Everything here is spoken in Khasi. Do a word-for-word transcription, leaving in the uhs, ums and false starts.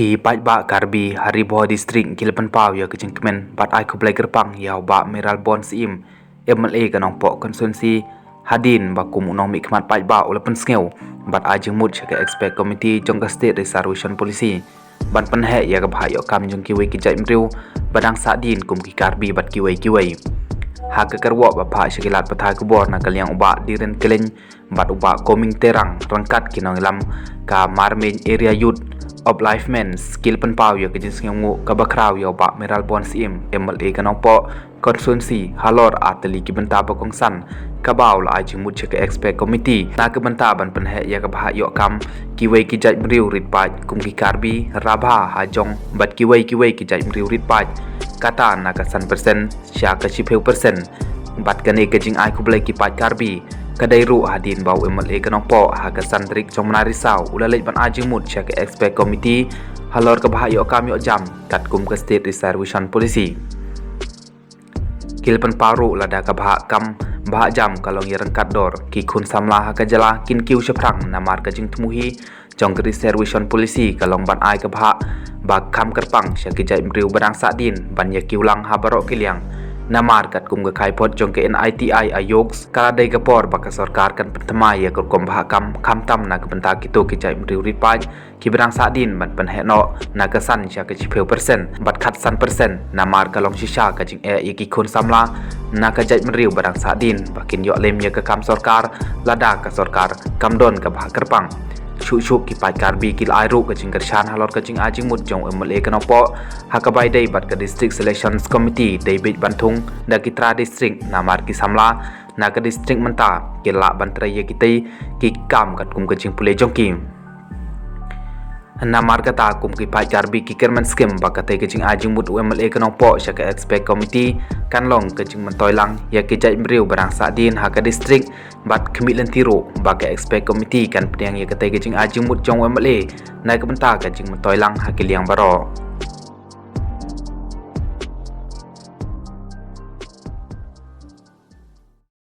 Ki paidbah Karbi ha Ri Bhoi District ki la pynpaw ïa ka jingkmen bad ai khublei kyrpang ïa u Bah Mayralborn Syiem, M L A ka Nongpoh Constituency, hadien ba kum u nongmihkhmat paidbah u la pynsngew bad ai jingmut sha ka Expert Committee jong ka State Reservation Policy ban pynheh ïa ka bhah ïoh kam jong kiwei ki jaitbynriew ba dang sahdien kum ki Karbi bad kiwei kiwei. Ha ka kyrwoh ba phah sha ki lad pathai khubor na ka liang u Bah Dhiren Kylleng bad u Bah Coming Terang ryngkat ki nongïalam ka Marming Area Youth Upliftment ki la pynpaw ïa ka jingsngewnguh kaba khraw ïa u Bah Mayralborn Syiem, M L A ka Nongpoh Constituency, halor ar tylli ki bynta ba kongsan kaba u la ai jingmut sha ka Expert Committee na ka bynta ban pynheh ïa ka bhah ïoh kam kiwei ki jaitbynriew rit paid kum ki Karbi, Rabha, Hajong bad kiwei kiwei ki jaitbynriew rit paid, kata na ka san percent sha ka shiphew percent. Bad kane ka jingai khublei ki paid Karbi ka dei ruh hadien ba u M L A ka Nongpoh ha ka san tarik jong u bnai Risaw u la leit ban ai jingmut sha ka Expert Committee halor ka bhah ïoh kam ïoh jam katkum ka State Reservation Policy. Ki la pynpaw ruh lada ka bhah kam bhah jam ka long ïa ryngkat dor, ki khun samla ha ka jylla kin kiew shaphrang namar ka jingthmu hi jong ka Reservation Policy ka long ban ai ka bhah ba kham kyrpang sha ki jaitbynriew ba dang sahdien ban ïa kiew lang ha baroh ki liang. Namar katkum ka khaiphot jong ka N I T I Aayog ka la dei ka por ba ka sorkar kan pynthymmai ïa ka rukom bhah kam khamtam na ka bynta kito ki jaitbynriew rit paid kiba dang sahdien ban pynheh noh na ka san sha ka shiphew percent bad khatsan percent namar ka long shisha ka jingeh ïa ki khun samla na ka jaitbynriew ba dang sahdien ba kin ïoh lem ïa ka kam sorkar lada ka sorkar kam don ka bhah kyrpang. Shuh shuh ki paid Karbi ki la ai ruh ka jingkyrshan halor ka jingai jingmut jong u M L A ka Nongpoh ha kaba ïadei bad ka District Selections Committee, dei beit ban thung da ki trai district namar ki samla na ka district mynta ki lah ban trei ïa kitei ki kam katkum ka jingpule jong ki. Namar kata kum ki paid Karbi ki kyrmen skhem ba katei ka jingai jingmut u M L A ka Nongpoh sha ka Expert Committee kan long ka jingmyntoi lang ïa ki jaitbynriew ba dang sahdien ha ka district bad khmih lynti ruh ba ka Expert Committee kan pdiang ïa katei ka jingai jingmut jong u M L A na ka bynta ka jingmyntoi lang ha ki liang baroh.